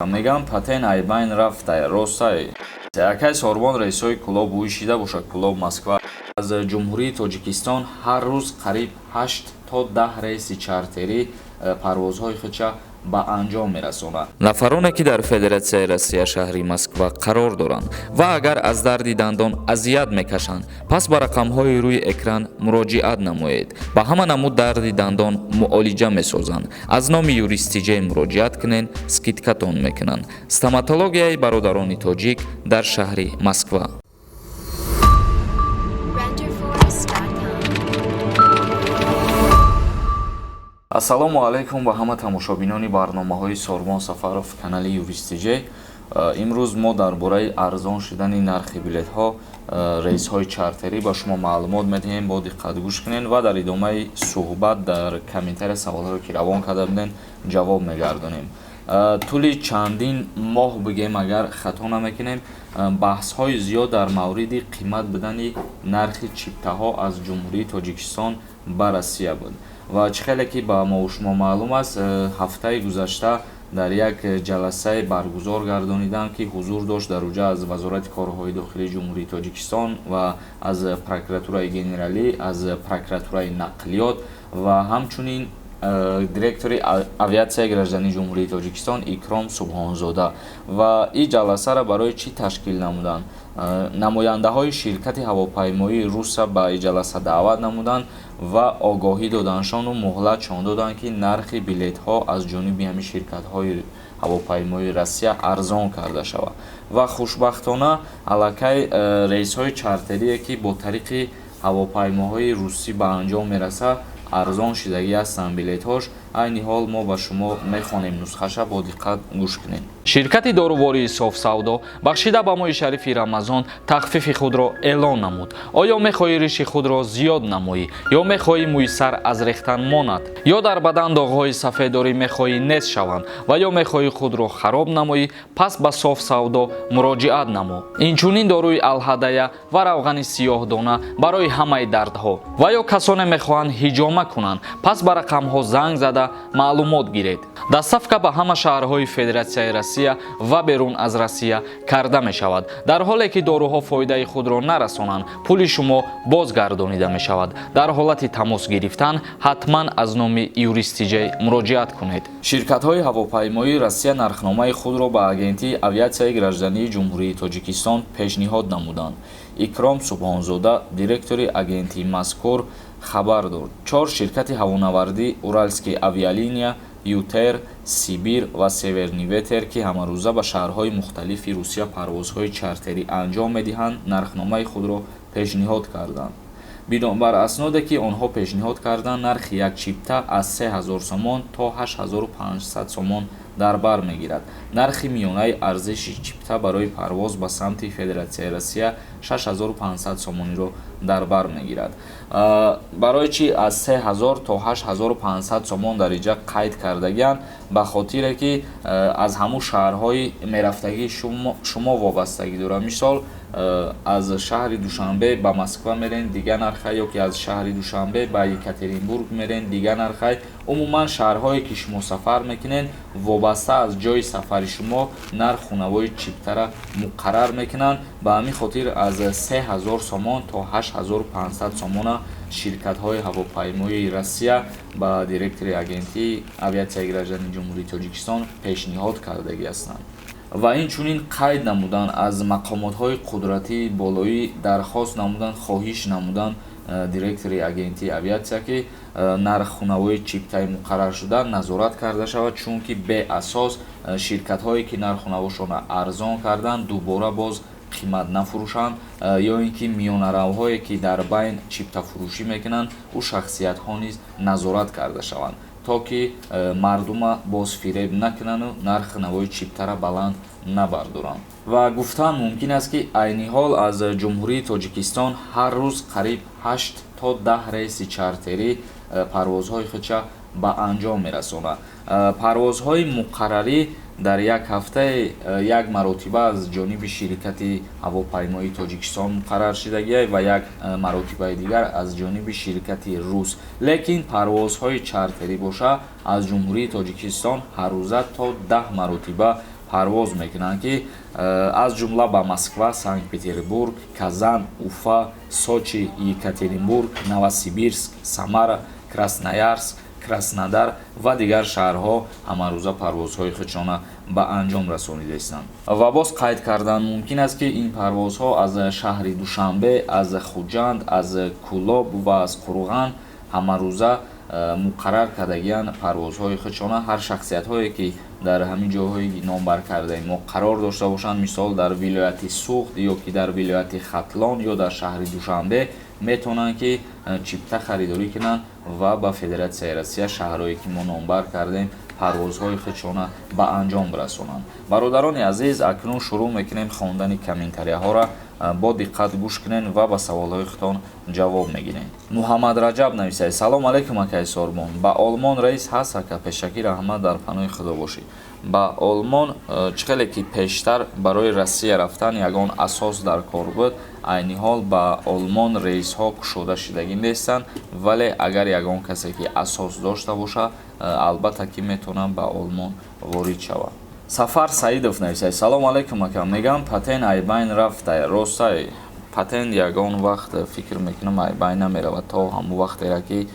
Мегам, патент айбайн рафтай, ростай. Акай Сорбон, рейсҳои Кӯлоб ӯй шида бошад, Кӯлоб — Москва. Аз Ҷумҳурии Тоҷикистон ҳар рӯз қариб 8 то 10 рейси чартерӣ парвозҳои худша ба анҷом мерасонад. Нафароне, ки дар Федератсияи Россия, шаҳри Москва қарор доранд ва агар аз дарди дандон азият мекашанд, пас ба рақамҳои рӯи экран муроҷиат намоед. Ба ҳама намуд дарди дандон муолиҷа месозанд. Аз номи Юристиҷей муроҷиат кунед, скидкатон мекунанд. Стоматологияи бародарони тоҷик дар шаҳри Москва. Renderforest.com. Ассалому алайкум ба ҳама тамошобинони барномаҳои Сорбон Сафаров, канали Юристиҷей. Имрӯз мо дар бораи арзон шудани нархи билетҳо, рейсҳои чартерӣ ба шумо маълумот медиҳем. Бо диққат гӯш кунед ва дар идомаи суҳбат дар комментария саволҳое, ки равон карда будем, ҷавоб мегардонем. Тӯли чандин моҳ, бигем, агар хато намекунем, баҳсҳои зиёд дар мавриди қимат будани нархи чиптаҳо аз Ҷумҳурии Тоҷикистон ба Россия буд. Ва чӣ хеле ки ба мову шумо маълум аст, ҳафтаи гузашта дар як ҷаласае баргузор гардониданд, ки ҳузур дошт дар уҷа аз Вазорати корҳои дохилии Ҷумҳурии Тоҷикистон ва аз Прокуратураи генералӣ, аз Прокуратураи нақлиёт ва ҳамчунин директори авиатсияи граждании Ҷумҳурии Тоҷикистон Икром Субҳонзода. Ва ин ҷаласаро барои чӣ ташкил намуданд? Намояндаҳои ширкати ҳавопаймоии Руса ба ин ҷаласа даъват намуданд ва огоҳӣ доданшону муҳлатшон доданд, ки нархи билетҳо аз ҷониби ҳамин ширкатҳои ҳавопаймоии Россия арзон карда шавад. Ва хушбахтона аллакай рейсҳои чартерие, ки бо тариқи ҳавопаймоҳои русӣ ба анҷом мерасад, арзон шидагӣ ҳастанд билетҳош. Айни ҳол мо ба шумо мехонем нусхаша, бо диққат гӯш кунед. Ширкати дорувории Софсавдо бахшида ба моҳи шарифи Рамазон тахфифи худро эълон намуд. Оё мехоҳӣ риши худро зиёд намоӣ ё мехоҳӣ мӯи сар аз рехтан монад, ё дар бадан доғҳои сафеддорӣ мехоҳӣ нест шаванд ва ё мехоҳӣ худро хароб намоӣ? Пас ба Софсавдо муроҷиат намо. Инчунин доруи алҳадая ва равғани сиёҳдона барои ҳамаи дардҳо. Ва ё касоне мехоҳанд ҳиҷома кунанд, пас ба рақамҳо занг зада маълумот гиред. Доставка ба ҳама шаҳрҳои Федератсияи Россия ва берун аз Россия карда мешавад. Дар ҳоле ки доруҳо фоидаи худро нарасонанд, пули шумо бозгардонида мешавад. Дар ҳолати тамос гирифтан ҳатман аз номи Юристиҷей муроҷиат кунед. Ширкатҳои ҳавопаймоии Россия нархномаи худро ба Агентии авиатсияи граждании Ҷумҳурии Тоҷикистон пешниҳод намуданд. Икром Субҳонзода, директори агентии мазкур, хабар дод: чор ширкати ҳавонавардӣ — Уральские авиалиния, ЮТэйр, Сибир ва Северный ветер, ки ҳамарӯза ба шаҳрҳои мухталифи Русия парвозҳои чартерӣ анҷом медиҳанд, нархномаи худро пешниҳод карданд. Бинобар асноде, ки онҳо пешниҳод карданд, нархи як чипта аз 3000 сомон то 8500 сомон дар бар мегирад. Нархи миёнаи арзиши чипта барои парвоз ба самти Федератсияи Россия 6500 сомониро дар бар мегирад. Барои чӣ аз 3000 то 8500 сомон дар инҷа қайд кардагианд? Ба хотире ки аз ҳамун шаҳрҳои мерафтагии шумо вобастагӣ дорад. Мисол, аз шаҳри Душанбе ба Москва мерен, дигар нархай, ё ки аз шаҳри Душанбе ба Екатеринбург мерен, дигар нархай. Умуман, шаҳрҳое ки шумо сафар мекунед, вобаста аз ҷои сафари шумо нарху навои чиптара муқаррар мекунанд. Ба ҳамин хотир аз 3000 сомон то 8500 сомона ширкатҳои ҳавопаймоии Россия ба директори Агентии авиатсияи граждании Ҷумҳурии Тоҷикистон пешниҳод кардагӣ ҳастанд. Ва инчунин қайд намуданд, аз мақомотҳои қудратии болоӣ дархост намуданд, хоҳиш намуданд директори Агентии авиатсия, ки нархунавои чиптаи муқарраршуда назорат карда шавад, чунки беасос ширкатҳое, ки нархунавошонро арзон карданд, дубора боз қимат нафурӯшанд, ё ин ки миёнаравҳое, ки дар байн чиптафурӯшӣ мекунанд, ӯ шахсиятҳо низ назорат карда шаванд, то ки мардума боз фиреб накунану нархи навои чиптара баланд набардоранд. Ва гуфтан мумкин аст, ки айни ҳол аз Ҷумҳурии Тоҷикистон ҳар рӯз қариб 8 то 10 рейси чартерӣ парвозҳои худша ба анҷом мерасонад. Парвозҳои муқаррарӣ дар як ҳафтаи як маротиба аз ҷониби ширкати ҳавопаймоии Тоҷикистон муқаррар шидагиай ва як маротибаи дигар аз ҷониби ширкати рус. Лекин парвозҳои чартерӣ боша, аз Ҷумҳурии Тоҷикистон ҳаррӯза то 10 маротиба. Парвоз мекунанд, ки аз ҷумла ба Москва, Санкт Петербург, Казан, Уфа, Сочи, Екатеринбург, Новосибирск, Самара, Красноярск, Краснодар ва дигар шаҳрҳо ҳамарӯза парвозҳои худшона ба анҷом расонидаистанд. Ва боз қайд кардан мумкин аст, ки ин парвозҳо аз шаҳри Душанбе, аз Хуҷанд, аз Кӯлоб ва аз Қурған ҳамарӯза муқаррар кардагиянд парвозҳои худшона. Ҳар шахсиятҳое, ки дар ҳамин ҷойҳои номбар кардаи мо қарор дошта бошанд, мисол, дар вилояти Суғд ё ки дар вилояти Хатлон ё дар шаҳри Душанбе, метавонанд, ки чипта харидорӣ кунанд ва ба Федератсияи Россия, шаҳрҳое ки мо номбар кардем, парвозҳои худшона ба анҷом расонанд. Бародарони азиз, акнун шурӯъ мекунем хондани комментарияҳоро. Бо диққат гӯш кунед ва ба саволҳои худтон ҷавоб мегирем. Муҳаммад Раҷаб нависад: «Салом алейкум, акаи Сорбон, ба Олмон рейс ҳаст, ака? Пешакӣ раҳмат, дар паноҳи Худо бошӣ». Ба Олмон, чӣ хеле ки пештар барои Россия рафтан ягон асос дар кор буд, айни ҳол ба Олмон рейсҳо кушода шудагӣ нестанд. Вале агар ягон касе ки асос дошта боша, албатта ки метавонад ба Олмон ворид шавад. Сафар Саидов нависад: «Салом алейкум, ака, мегам, патент айбайн рафтай, ростай?» Патент ягон вақт, фикр мекунам, айбайн намеравад, то ҳамон вақтера ки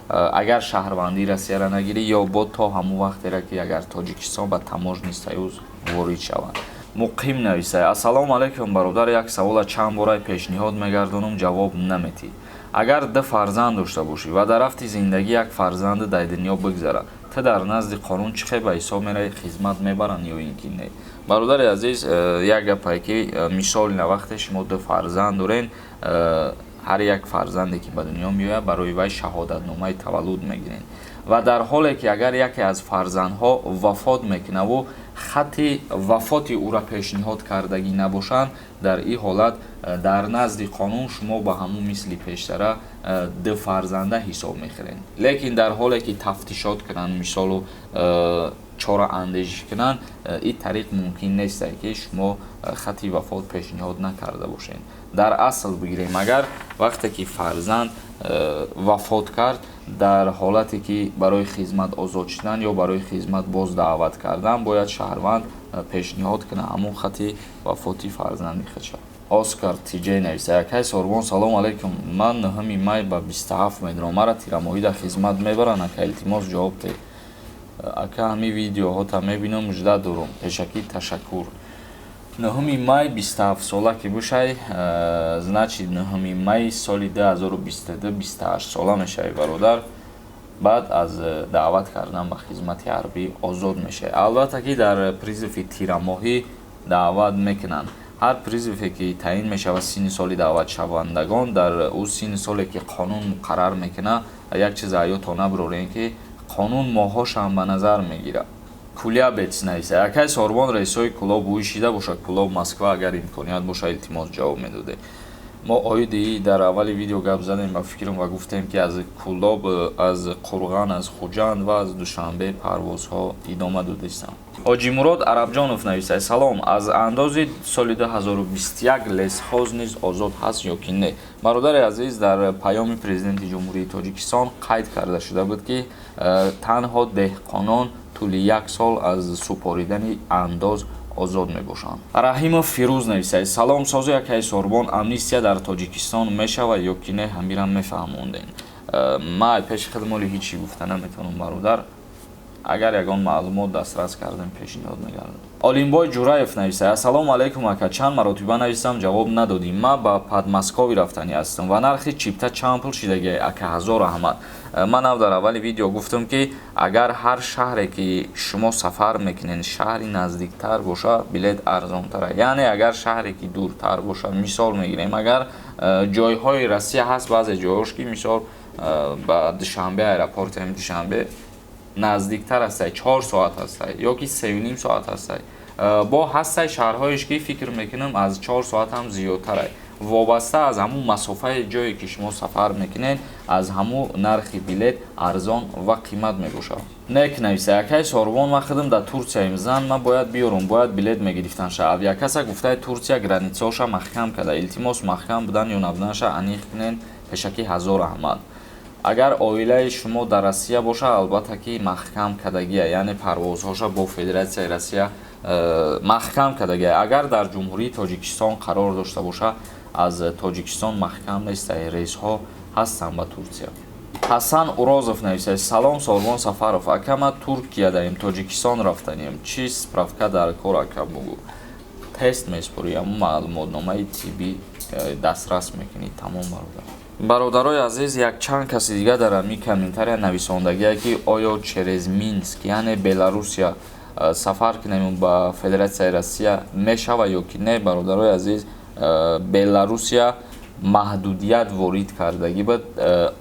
агар шаҳрвандии Россияро нагирӣ ё бо то ҳамон вақтера ки агар Тоҷикистон ба Таможенный союз ворид шавад. Муқим нависад: «Ассалому алайкум, бародар, як савола чанд бора пешниҳод мегардонам, ҷавоб наметӣ. Агар ду фарзанд дошта бошӣ ва дар рафти зиндагӣ як фарзанди дар дунё бигзарад, ту дар назди қонун чӣ хел ба ҳисоб меравӣ, хизмат мебаранд ё ин ки не?» Бародари азиз, як гапае ки мисоли на, вақте шумо ду фарзанд дорен, ҳар як фарзанде ки ба дунё меояд, барои вай шаҳодатномаи таваллуд мегиред. Ва дар ҳоле ки агар яке аз фарзандҳо вафот мекунаву хати вафоти ӯра пешниҳод кардагӣ набошанд, дар ин ҳолат дар назди қонун шумо ба ҳамун мисли пештара ду фарзанда ҳисоб мехӯред. Лекин дар ҳоле ки тафтишот кунанд, мисолу чораандешӣ кунанд, ин тариқ мумкин нестае, ки шумо хати вафот пешниҳод накарда бошед. Дар асл бигирем, агар вақте ки фарзанд вафот кард, дар ҳолате ки барои хизмат озод шудан ё барои хизмат боз даъват кардан, бояд шаҳрванд пешниҳод кунад ҳамон хати вафоти фарзанди худша. Оскар Тиҷей нависа: «Акай Сорбон, салому алайкум, ман 9 май ба 27 медурам, мара тирамоҳӣ дар хизмат мебаранд, ака? Илтимос, ҷавоб деҳ. Ака, ҳамин видеоҳота мебинам, мужда дорум, пешакӣ ташаккур». 9 май 27 сола ки бошай, значит, 9 май соли 2022 28 сола мешавӣ, бародар. Баъд аз даъват кардан ба хизмати ҳарбӣ озод мешавӣ. Албатта ки дар призыв и тирамоҳӣ даъват мекунанд. Ҳар призыв е ки таъин мешавад, синни соли даъватшавандагон дар ӯ синни соле ки қонун муқаррар мекунад. Як чиз ҳаёто набурорем, ки қонун моҳҳошам ба назар мегирад. Кулябец нависа: «Акай Сорбон, рейсҳои Кӯлоб бӯй шида бошад, Кӯлоб, Москва, агар имконият боша, илтимос, ҷавоб медоде». Мо оиди дар аввали видео гап задем, ба фикрам, ва гуфтем, ки аз Кӯлоб, аз Қурған, аз Хуҷанд ва аз Душанбе парвозҳо идома додистанд. Ҳоҷимурод Арабҷонов нависад: «Салом, аз андози соли 2021 лесхоз низ озод ҳаст ё ки не?» Бародари азиз, дар паёми Президенти Ҷумҳурии Тоҷикистон қайд карда шуда буд, ки танҳо деҳқонон тӯли як сол аз супоридани андоз озод мебошанд. Раҳимов Фирӯз нависад: «Салом, сози, акаи Сорбон, амнистия дар Тоҷикистон мешавад ё ки не? Ҳамирам мефаҳмондем». Ман пеши худ моли ҳеҷ чӣ гуфта наметавонам, бародар. Агар ягон маълумот дастрас кардем, пешниҳод мегардам. Олимбой Ҷураев нависад: «Ассалому алайкум, ака, чанд маротиба нависам, ҷавоб надодӣ. Ман ба Подмосковье рафтанӣ ҳастам ва нархи чипта чанд пул шидагиай, ака? Ҳазор раҳмат». Ман нав дар аввали видео гуфтам, ки агар ҳар шаҳре ки шумо сафар мекунед, шаҳри наздиктар боша, билет арзонтара. Яъне агар шаҳре ки дуртар боша, мисол мегирем, агар ҷойҳои Россия ҳаст, баъзе ҷойҳош ки, мисол, ба Душанбе, аэропорти ҳами Душанбе наздиктар ҳастай, 4 соат ҳастай ё ки 3,5 соат ҳастай. Бо ҳастай шаҳрҳоеш ки, фикр мекунам, аз 4 соат ҳам зиёдтарай. Вобаста аз ҳамун масофаи ҷое ки шумо сафар мекунед, аз ҳамун нархи билет арзон ва қимат мебошад. Нек нависа: «Акай Сорбон, ман худам дар Турсияем, зан ман бояд биёрум, бояд билет мегирифтан ша. Авиакасса гуфтаи, Турсия граница оша маҳкам карда. Илтимос, маҳкам будан ё набуданша аниқ кунен. Пешакӣ ҳазор раҳмат». Агар оилаи шумо дар Россия бошад, албатта ки маҳкам кардагия, яъне парвозҳоша бо Федератсияи Россия маҳкам кардагия. Агар дар Ҷумҳурии Тоҷикистон қарор дошта боша, аз Тоҷикистон маҳкам нест, рейсҳо ҳастанд ба Турсия. Ҳасан Урозов нависад: «Салом, Сорбон Сафаров ака, ма Туркия даем, Тоҷикистон рафтанем, чӣ справка дар кор, ака, бугӯ». Тест меспорӣ, ҳамун маълумотномаи тиббӣ дастрас мекунӣ, тамом, бародар. Бародарои азиз, якчанд каси дига дар ҳамин комментария нависондагие, ки оё через Минск, яъне Беларусия, сафар кунем ба Федератсияи Россия мешава ё ки не. Бародарои азиз, Беларусия маҳдудият ворид кардагӣ буд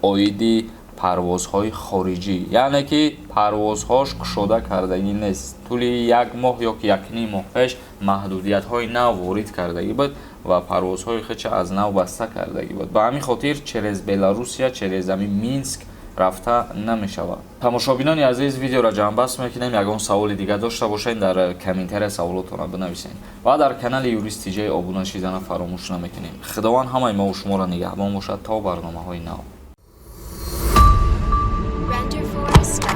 оиди парвозҳои хориҷӣ, яъне ки парвозҳош кушода кардагӣ нест. Тӯли як моҳ ё ки якним моҳ пеш маҳдудиятҳои нав ворид кардагӣ буд ва парвозҳои худша аз нав баста кардагӣ буд. Ба ҳамин хотир через Беларусия, через ҳамин Минск рафта намешавад. Тамошобинони азиз, видеоро ҷамъбаст мекунем. Ягон саволи дига дошта бошед, дар комментария саволотонро бинависед ва дар канали Юрист Тиҷай обуна шидана фаромӯш намекунем. Худованд ҳамаи мову шуморо нигаҳбон бошад то барномаҳои нав. Renderforest.com.